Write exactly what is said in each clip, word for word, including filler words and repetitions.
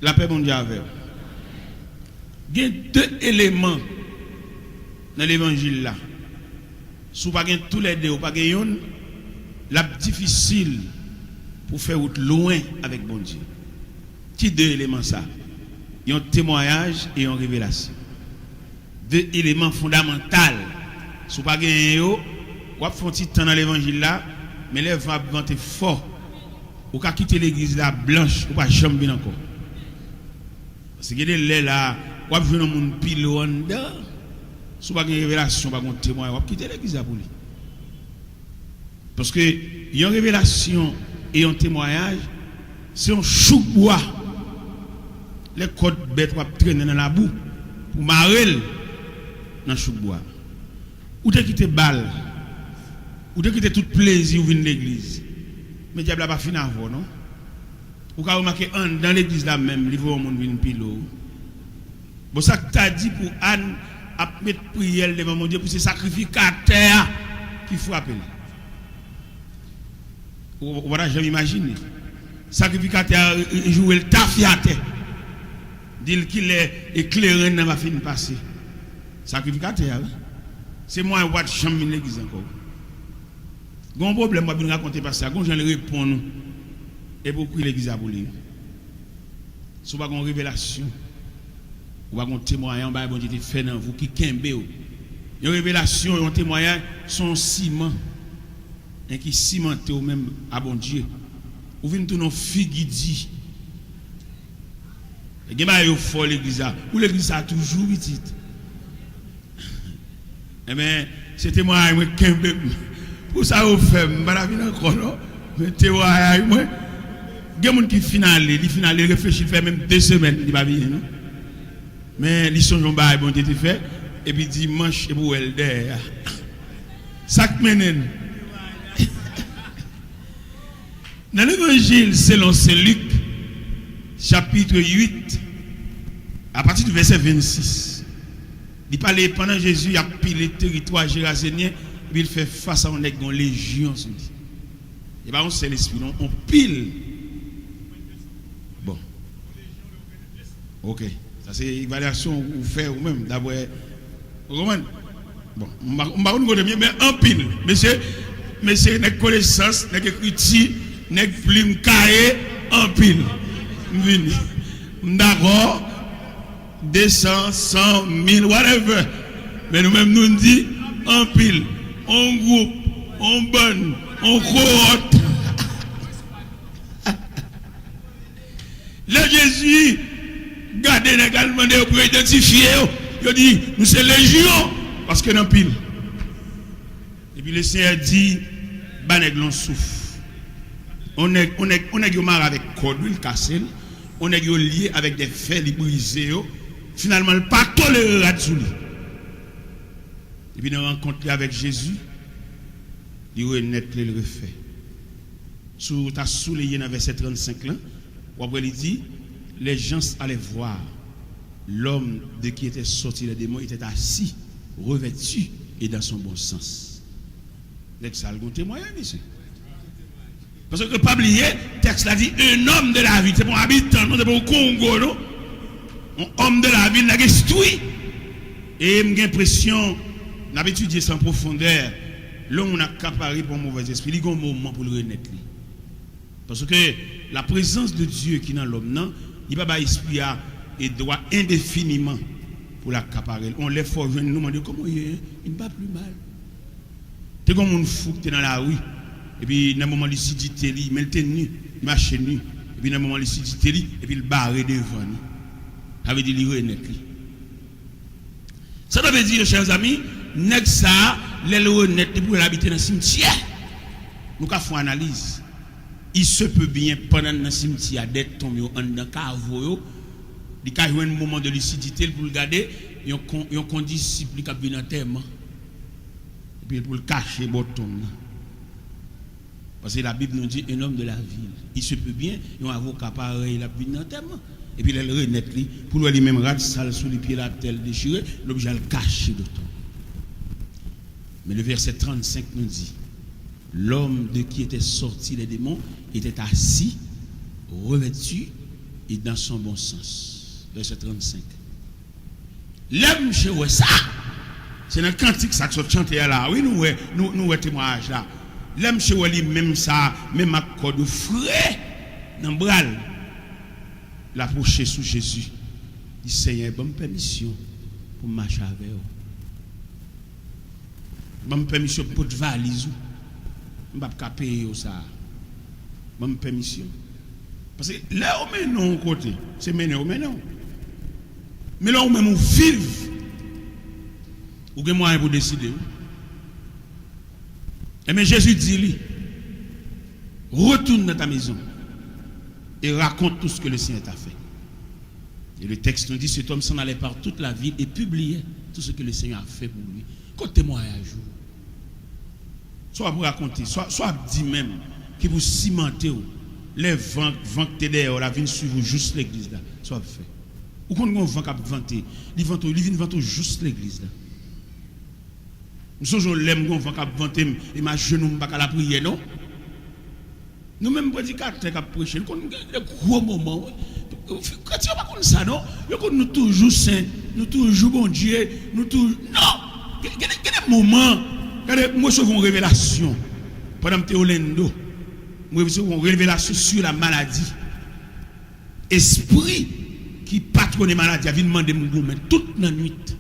Lapè Bondye avè w. Gen de eleman nan levanjil la. Si w pa gen toulède, ou pa gen youn, l ap difisil pou w fè wout lwen avèk Bondye. Ki de eleman sa? Yon temwayaj e yon revelasyon. De eleman fondamantal. Si w pa genyen yo, w ap fè yon ti tan nan levanjil la, men lè van ap vante fò, ou ka kite legliz la blanch, ou pa janm vin ankò. Paske gen de lè la, w ap jwenn yon moun pile w anndan. Si w pa gen revelasyon, w pa gen yon temwayaj, w ap kite legliz la pou li. Paske yon revelasyon e yon temwayaj, se yon chouk bwa. Lè kòd bèt w ap trennen nan labou pou mare l nan chouk bwa. Ou te kite bal, ou te kite tout plezi w vin legliz. Men dyab la pa fin avè w non. Ou ka remake anndan legliz la menm, li voye yon moun vin pile w. Bon, sa k ta di pou Ann ap met priyè l devan Bondye pou se sakrifikatè a ki frape l. Ou, ou pa ta janm imajine. Sakrifikatè a, e, e, joure l tafyatè. Di l kilè e kleren nan va fin pase. Sakrifikatè a, wi. Se mwen, ou pa t janm vin legliz ankò. Gen yon pwoblèm w ap vin rakonte pastè a, gen yon jan l reponn ou. Epi w kwi legliz la pou li. Si w pa gen yon revelasyon, ou pa gen yon temwayaj, yon bagay Bondye te fè nan vi w ki kenbe w. Yon revelasyon, yon temwayaj, se yon siman. En ki simante w menm a Bondye. Ou vin tounen yon figi di. Gen bagay yo fò legliz la. Ou legliz sa toujou pitit. Enben, se temwayaj mwen kenbe m. Pou sa yo fè m, m pa ta vin ankò non. Men temwayaj mwen. Gen moun ki fin ale, li fin ale, li reflechi, li fè menm de semèn, li pa vini non. Men li sonje yon bagay Bondye te fè, epi dimanch, epi w wè l dèyè a. Sa k mennen n? Nan Levanjil selon Sen Lik, chapit uit, apati di vèsè vennsis, li pale pandan Jezi ap pile teritwa Jerazenyen, epi l fè fas a yon nèg gen yon lejyon sou li. E pa yon sèl espri, non, yon pil. Bon. Ok. Sa se evalyasyon ou fè ou menm, daprè. Ou konprann? Bon, m pa, m pa konn kote m ye, men anpil. Mesye, mesye, nèg konesans, nèg ekriti, nèg plim, kaye, anpil. M vini. M dakò. De san, san, mil, whatever. Men nou menm, nou di anpil. On gwoup, on bann, on kowòt. Lè Jezi gade nèg la, l mande yo pou yo idantifye yo, yo di, nou se lejyon, paske n anpil. Epi Lesenyè di, ba nèg lan souf. On nèg, on nèg, on nèg yo mare avèk kòd, wi, l kase l. On nèg yo lye avèk de fè, li brize yo. Finalman, l pa tolere rad sou li. Epi nan rankont li avèk Jezi, li renèt li, l refè. Si w ta souleye nan vèsè trannsenk lan, w ap wè li di, les gens allaient voir l'homme de qui étaient sortis les démons était assis, revêtu et dans son bon sens. Nèg sa l gon temwayaj, mesye. Paske pa bliye, tèks la di, un homme de la ville. Se pa yon abitan, non, se pa yon Kongo, non. Un homme de la ville, nèg enstwi. E m gen enpresyon, n ap etidye sa an pwofondè, lè yon moun akapare pa yon movèz espri, li gen yon moman pou l renèt li. Paske la prezans de Dye ki nan lòm nan, li pa bay espri a e dwa endefiniman pou l akapare l. On lè fò jwenn nou mande, kòman w ye? Il ne va plus mal. Te gen yon moun fou ki te nan lari, epi nan moman lisidite li, men l te ni, li mache ni, epi nan moman lisidite li, epi l bare devan li. Sa vle di li renèt li. Sa ta vle di, chè zanmi, nèg sa a, lè l renèt, li pou l abite nan simityè. Nou ka fè yon analiz. Il se peut bien, pandan l nan simityè a, dèyè tonm yo, anndan kavo yo, li ka jwenn moman de lisidite l pou l gade yon kon-, yon kondisip li k ap vin antèman. Epi pou l kache bò tonm nan. Paske Labib nou di, un homme de la ville. Il se peut bien, yon avoka parèy l ap vin nan antèman. Epi lè l renèt li, pou l wè li menm rad sal sou li, pye l atè, l dechire, l oblije al kache bò tonm. Men le verset trannsenk nou di, l'homme de qui étaient sortis les démons était assis, revêtu Et dans son bon sens. Vèsè trannsenk. Lè misye wè sa, se nan kantik sa k sot chante a la, wi, nou wè, nou, nou wè temwayaj la. Lè misye wè li menm sa, menm ak kòd yo fre nan bra l, l apwoche sou Jezi. Li di, Senyè, ban m pèmisyon pou m mache avè w. Ban m pèmisyon pou m pot valiz ou. M p ap ka peye w sa a. Ban m pèmisyon. Paske lè yo mennen w yon kote, se mennen yo mennen w. Men lè ou menm ou viv, ou gen mwayen pou deside, wi. Enben, Jezi di li, Retourne dans ta maison et raconte tout ce que le Seigneur t'a fait. Et le texte nous dit, cet homme s'en allait par toute la ville et publiait tout ce que le Seigneur a fait pour lui. Kote temwayaj ou? Sa w ap rakonte, sa, sa w ap di menm, ki pou simante w, lè van, van k te dèyè w la vin swiv ou jous legliz la, sa w ap fè? Ou konn gen yon van k ap vante, li vante w, li vin vante w jous legliz la. M sonje yon lè m gen yon van k ap vante m, e m ajenou, m pa ka lapriyè non. Nou menm predikatè k ap preche, nou konn gen de gwo moman, wi. Kretyen yo pa konn sa non. Yo konn nou toujou sen, nou toujou Bondye, nou toujou, non! Gen, gen, gen de moman, gade, m resevwa yon revelasyon pandan m te Orlando. M resevwa yon revelasyon sur la maladie. Espri ki patwone maladi a vin mande m goumen tout nan nwit.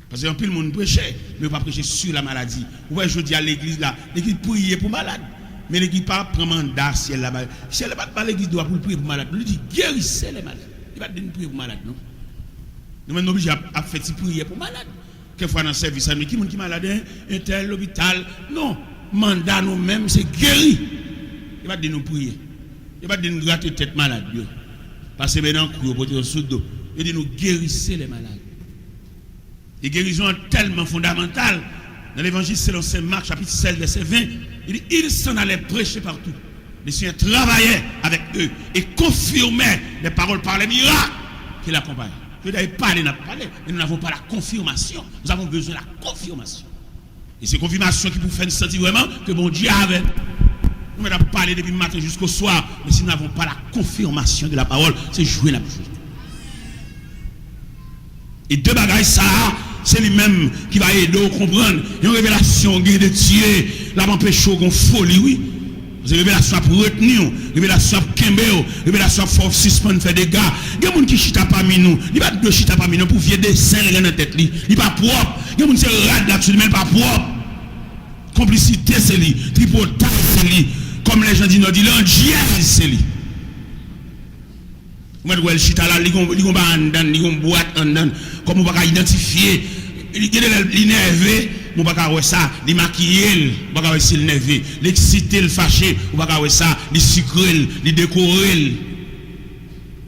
Paske anpil moun preche, men yo pa preche sur la maladie. Ou wè jodi a legliz la, legliz priye pou malad. Men legliz pa pran manda syèl la ba. Syèl la pa t ba legliz dwa pou l priye pou malad. Li di, guérissez les malades. Li pa t di n priye pou malad non. Nou menm nou oblije ap, ap fè ti priyè pou malad. Kèk fwa nan sèvis la, men ki moun ki malad, en, entèl, lopital. Non, manda nou menm se geri. Yo pa t di nou priye. Yo pa t di n grate tèt malad yo. Pase men nan kou yo, pote yo sou do. Yo di nou, guérissez les malades. E gerizon an tèlman fondamantal. Nan Levanjil selon Sen Mak, chapit sèz, vèsè ven, li di, ils s'en allaient prêcher partout. Le Seigneur travaillait avec eux et confirmait les paroles par les miracles qui l'accompagnaient. Yo dayè pale n ap pale, men nou n'avons pas la confirmation. Nous avons besoin de la confirmation. E se konfimasyon ki pou fè n santi vrèman ke Bondye avè n. Nou mèt ap pale depi maten jiskoswa, men si nou n'avons pas la confirmation de la parole, se jwe n ap jwe. E de bagay sa a, se li menm ki va ede w konprann yon revelasyon gen de Dye, l ap anpeche w gen foli, wi. Paske revelasyon ap retni w, revelasyon ap kenbe w, revelasyon ap fè w sispann fè dega. Gen moun ki chita pami nou, li pa t dwe chita pami nou pou vye desen l gen nan tèt li. Li pa pwòp. Gen moun se rad l ap sou li, men l pa pwòp. Konplisite se li, tripotaj se li, kòm lèjan di nò di, landjèz se li. Ou mèt wè l chita la, li gon, li gon bagay anndan, li gon bwat anndan, kòm ou pa ka idantifye. Li gen de lè li nève, men ou pa ka wè sa, li makiye l, ou pa ka wè si l nève. Li eksite, l fache, ou pa ka wè sa, li sikre l, li dekore l.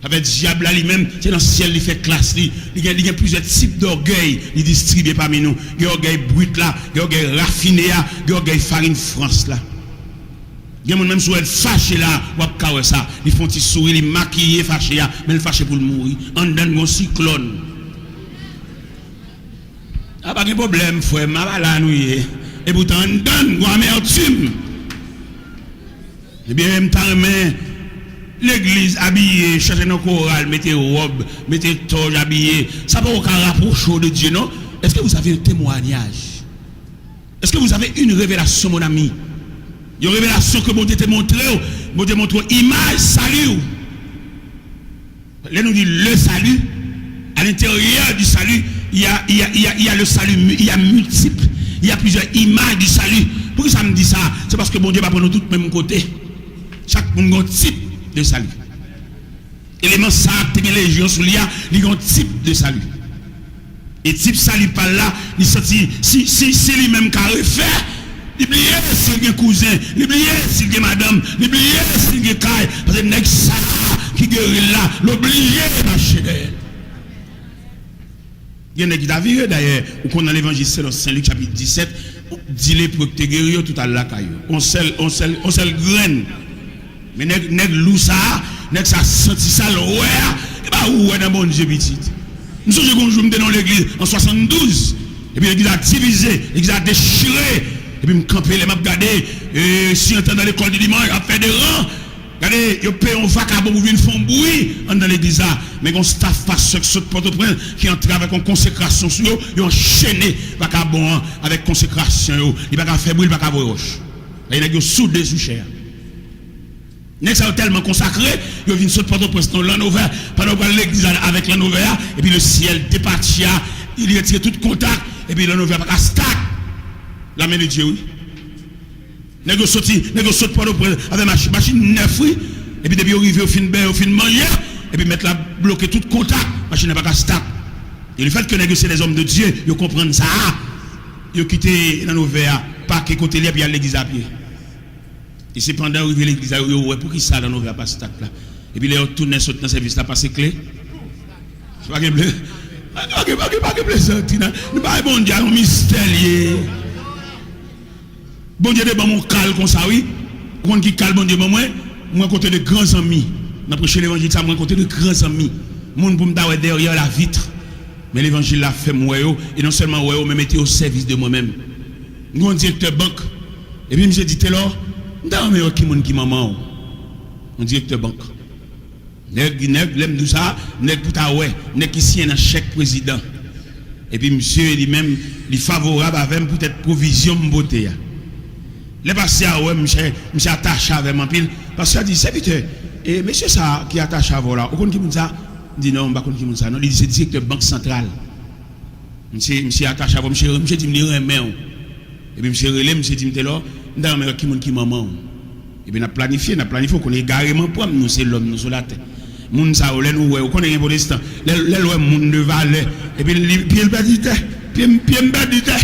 Sa fè dyab la li menm, se nan syèl li fè klas li. Li gen, li gen plizyè tip dògèy li distribye pami nou. Gen ògèy brit la, gen ògèy rafine a, gen ògèy farin frans la. Gen moun menm si w wè l fache la, w ap ka wè sa. Li fè yon ti souri, li makiye fache a, men l fache pou l mouri. Anndan l gon siklòn. A pa gen pwoblèm, frè m, a pa la nou ye. Epoutan, anndan l gon amètim. Ebyen, m ta renmen legliz abiye, chante nan koral, mete wòb, mete tòj, abiye. Sa poko ka rapwoche w de Dye, non. Est-ce que vous avez un témoignage? Est-ce que vous avez une révélation, mon ami? Yon revelasyon ke Bondye te montre w, Bondye montre w imaj sali w. Lè nou di le salut, à l'intérieur du salut, il y a, il y a, il y a, il y a le salut, il y a multiple, il y a plusieurs images du salut. Poukisa m di sa? Se paske Bondye pa pran nou tout menm kote. Chak moun gen yon tip de sali. Eleman sa a te gen lejyon sou li a, li gen yon tip de sali. E tip sali pa l la, li santi si, si, si li menm ka refè, li bliye si l gen kouzen, li bliye si l gen madanm, li bliye si l gen kay, paske nèg sa a ki geri l la, l oblije mache dèyè l. Gen nèg ki ta vire, dayè, ou konn nan Levanjil selon Sen Lik, chapit disèt, di lepre ki te geri yo, tout al lakay yo. On sèl, on sèl, on sèl grenn. Men nèg, nèg lou sa a, nèg sa santi sa l wè a, e pa ou wè nan Bondye, pitit. M sonje gon jou m te nan yon legliz an swasanndouz, epi legliz la divize, legliz la dechire, epi m kanpe lè m ap gade, e, surintendant lekòl di dimanch ap fè de ran, Gade, yo peye yon vakabon pou vin fè yon bri anndan legliz la. Men gen yon staf pastè k sot Pòtoprens ki antre avèk yon konsekrasyon sou yo, yo anchene vakabon an avèk konsekrasyon yo. Li pa ka fè bri, li pa ka voye wòch. Gade, nèg yo soude sou chè a. Nèg sa yo tèlman konsakre, yo vin sot Pòtoprens nan Land Rover. Pandan yo pral legliz la avèk Land Rover a, epi le ciel dépatya, li retire tout kontak, epi Land Rover a pa ka start. La main de Dieu, wi. Nèg yo soti, nèg yo sot Pòtoprens avèk machin, machin nèf, wi. Epi depi yo rive, yo fin bè, yo fin manje, epi mèt la bloke tout kontak, machin nan pa ka start. E le fait que nèg yo se des hommes de Dieu, yo konprann sa a, yo kite Land Rover a pake kote li, epi y al legliz a pye. E se pandan yo rive legliz la, yo, yo wè poukisa Land Rover a pa start la. Epi lè yo tounen sot nan sèvis la, pase kle. Pa gen ble-, pa gen, pa gen, pa gen plezantri nan. Nou bay Bondye a yon mistè li ye. Bondye te ban m yon kal konsa, wi. Ou konn ki kal Bondye ban mwen? Mwen renkontre de gran zanmi. Nan preche levanjil sa, mwen renkontre de gran zanmi. Moun pou m ta wè derrière la vitre. Men levanjil la fè m wè yo, e non sèlman wè yo, men mete yo o sèvis de mwen menm. M gen yon direktè bank. Epi misye di, Telor, m ta renmen wè ki moun ki manman w. Yon direktè bank. Nèg, nèg, lè m di w sa, nèg pou ta wè, nèg ki siyen nan chèk prezidan. Epi misye li menm, li favorab avè m poutèt pwovizyon m pote a. Lè pastè a wè m, misye, misye atache avè m anpil. Pastè a di, Sèvitè, e mesye sa a ki atache avè w la, ou konn ki moun sa? M di, Non, m pa konn ki moun sa non. Li di, Se direktè Bank Santral. Misye, misye atache avè w, misye, misye di m li renmen w. Epi misye rele m, misye di m, Telor, m ta renmen wè ki moun ki manman w. Epi n ap planifye, n ap planifye, ou konnen egareman pran m, nou se lòm, nou sou latè. Moun sa yo, lè nou wè, ou konnen gen pwotestan, lè, lè l wè moun de valè, epi li, pye l pèdi tè, pye m, pye m pèdi tè.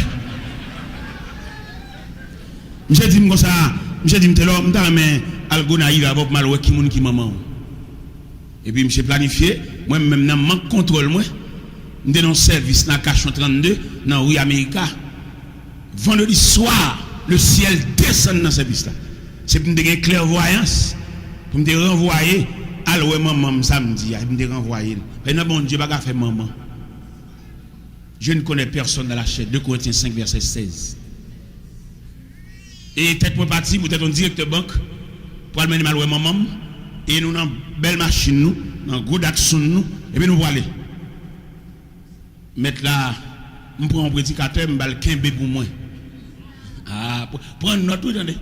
Misye di m konsa, misye di m, Telor, m ta renmen al Gonayiv avè w pou m al wè ki moun ki manman w. Epi misye planifye, mwen menm nan mank kontwòl mwen, m te nan yon sèvis nan Akasyon trannde, nan ri Amerika. Vandredi swa, le syèl desann nan sèvis la. Se pou m te gen klèvwayans, pou m te ranvwaye, al wè manman m samdi a, epi m te ranvwaye l. Paske nan Bondye pa ka fè manman. Je ne connais personne dans la chair, deux Corinthiens cinq, verset seize. E tèt mwen pati poutèt yon direktè bank pral mennen m al wè manman m, e nou nan bèl machin nou, nan gwo Datsun nou, epi nou prale. Mèt la, m pran yon predikatè, m ba l kenbe pou mwen. A, pr-, pran nòt wi, tande.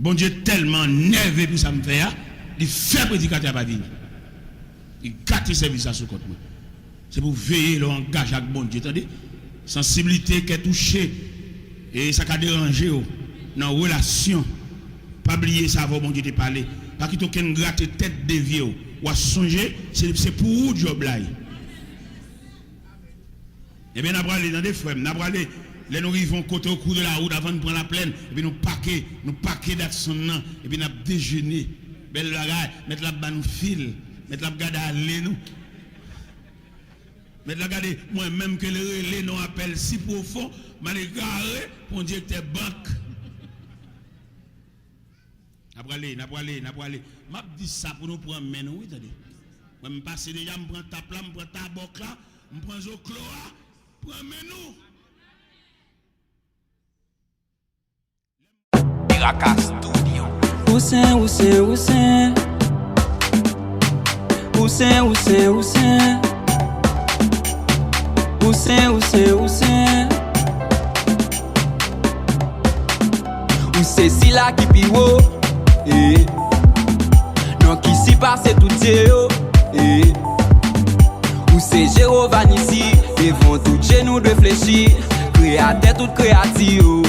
Bondye tèlman nève pou sa m fè a, li fè predikatè a pa vini. Li gate sèvis la sou kont mwen. Se pou w veye lè w angaje ak Bondye, tande. Sansiblite, kè touche, e sa ka deranje w nan relasyon. Pa bliye sa avè w Bondye te pale. Pa kite okenn gratè tèt devye w. W a sonje, se, se pou ou djòb la ye. Ebyen, n a prale, tande, frè m, n a prale. Lè nou rive yon kote, au cours de la route, avan n pran laplèn, epi nou pake, nou pake Datsun nan, epi n ap dejene. Bèl bagay, mèt la ap ba nou fil, mèt la ap gade ale nou. Mèt la gade, mwen menm ke l rele non apèl si pwofon, m al egare pou yon direktè bank. N a prale, n a prale, n a prale. M ap di sa pou nou pran men nou, wi, tande. Mwen, m pase deja, m pran tap la, m pran tabòk la, m pran zoklo a, pran men nou. Piraka Studio. Ou sen, ou sen, ou sen. Ou sen, ou sen, ou sen. Ou sen, ou sen, ou sen. Ou se sila ki pi wo, eh. Non ki sipase tout dye yo, eh. Ou se Jewova Nisi, devan w tout jenou dwe flechi. Kreyatè tout kreyati yo.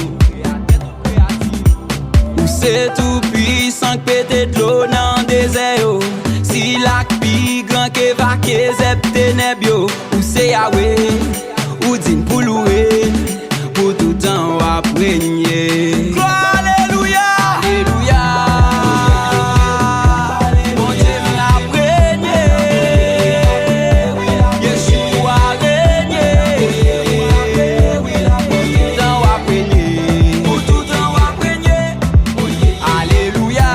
Ou se Toupwisan k pete dlo nan dezè yo. Sila k pi gran ke va, ke zèb tenèb yo. Ou se Yawe, ou dign pou louwe, pou toutan w ap renye. Glwa, alelouya! Alelouya! Bondye m ap renye. Yeshua renye. Pou toutan w ap renye. Pou toutan w ap renye. Alelouya.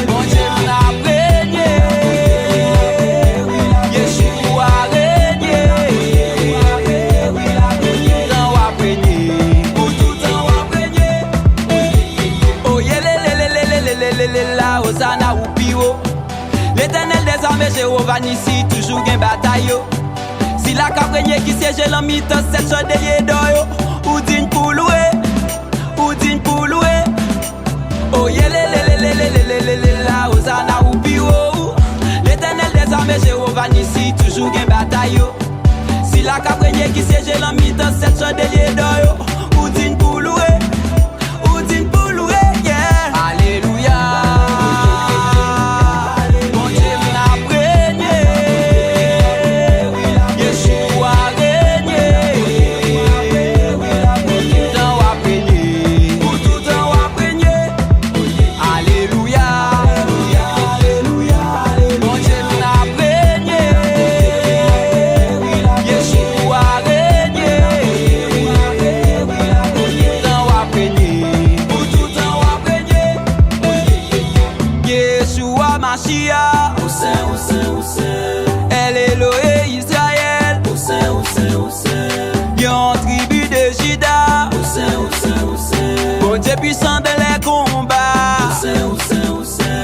Bondye m ap renye. Alelouya, Ozana ou pi wo. Letènèl dèzame, Jewova Nisi, toujou gen batay yo. Sila k ap renye, ki syeje lan mitan sèt chandelier dò yo. Ou dign pou lwe, ou dign pou lwe. Oye lelelelelelelele, la Ozana ou pi wo. Letènèl dèzame, Jewova Nisi, toujou gen batay yo. Sila k ap renye, ki syeje lan mitan sèt chandelier dò yo. Ou dign pou lwe, ou dign pou lwe, yeah. Alelouya. Bondye m ap renye. Yeshua renye. Pou toutan w ap renye. Pou toutan w ap renye. Alelouya. Bondye m ap renye. Yeshua renye. Pou toutan w ap renye. Pou toutan w ap renye. Yeshua Mashiach. Ou sen, ou sen, ou sen. El Elohe Israël. Ou sen, ou sen, ou sen. Lyon tribi de Jida. Ou sen, ou sen, ou sen. Bondye pwisan dan lè konba. Ou sen, ou sen, ou sen.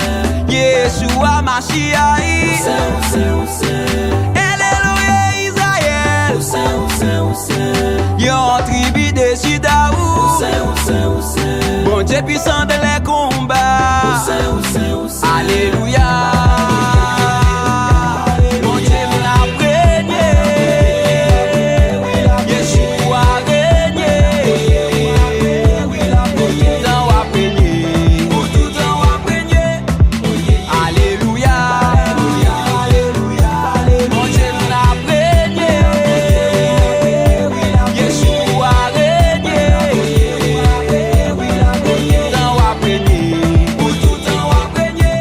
Yeshua Mashiach. Ou sen, ou sen, ou sen. El Elohe Israël. Ou sen, ou sen, ou sen. Lyon tribi de Jida ou. Ou sen, ou sen, ou sen. Bondye pwisan dan lè konba. Ou sen, ou sen, ou sen. Alelouya. Bondye m ap renye. Yeshua renye. Pou toutan w ap renye. Pou toutan w ap renye. Alelouya. Bondye m ap renye. Yeshua renye. Pou toutan w ap renye. Pou toutan w ap renye.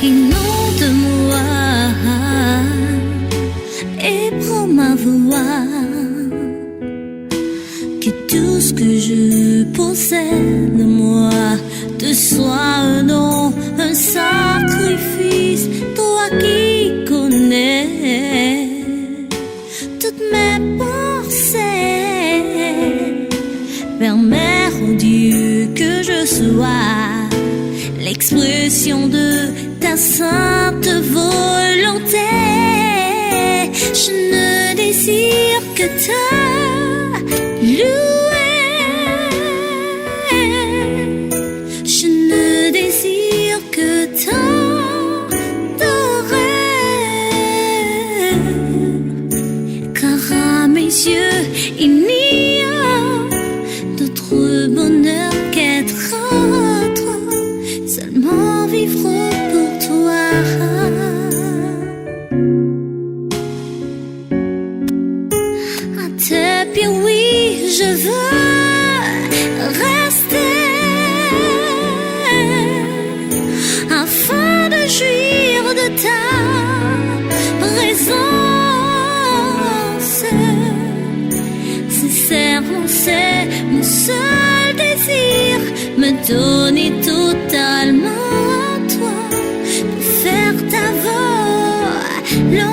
Inonde-moi et prends ma voix. Que tout ce que je possède, moi, te soit un don, un sacrifice, toi qui connais toutes mes pensées. Permets, oh Dieu, que je sois l'expression de ta sainte volonté. Je ne désire que te louer. Je ne désire que t'adorer. Car à mes yeux, il n'y a d'autre bonheur qu'être à toi, seulement vivre pour toi. À tes pieds, oui, je veux rester, afin de jouir de ta présence. Sincèrement, c'est mon seul désir, me donner totalement à toi pour faire ta volonté.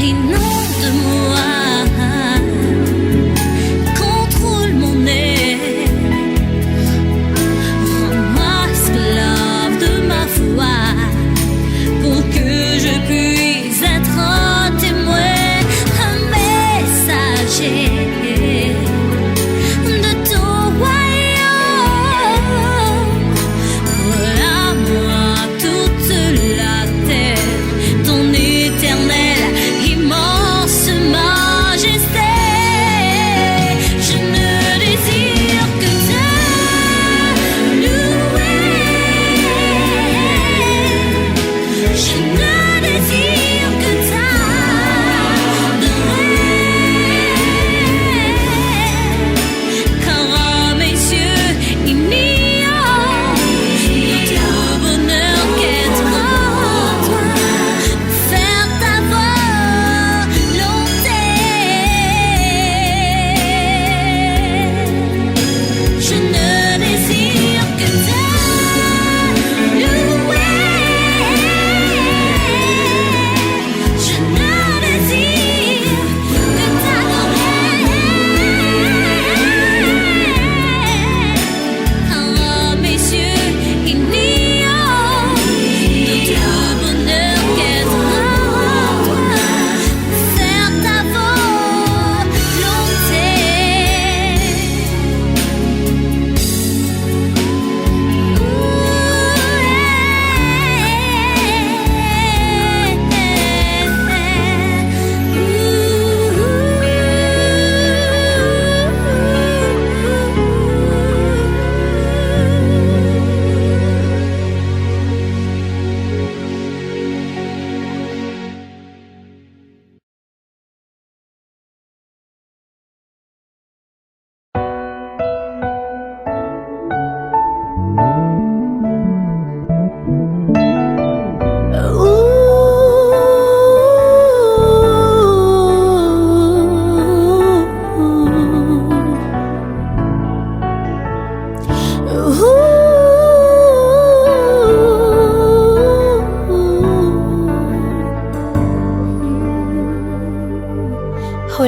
Inonde-moi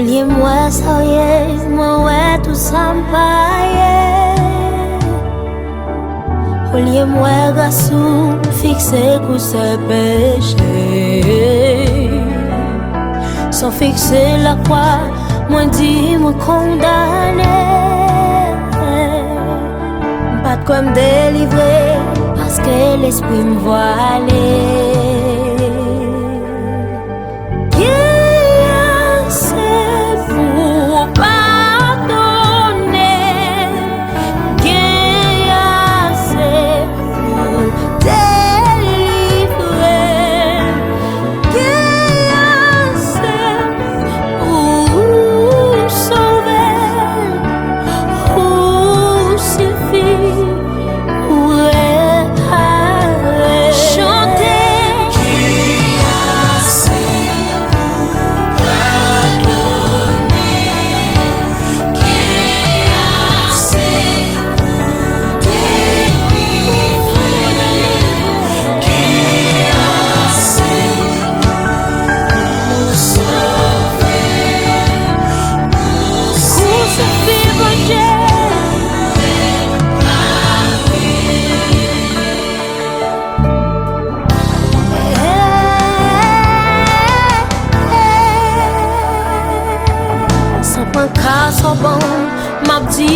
Olye m wè sa w ye, mwen wè tout sa m pa ye. Olye m wè gras ou, m fikse kou sèl peche. San fikse lakwa, mwen di mwen kondane. M pa t kwè m delivre, paske lespri m vwale. Gen ase pou padone, gen ase pou delivre, gen ase pou sove. Ou sifi pou repare. Chante. Ou sifi, Bondye. San pran ka sa w ban m, m ap di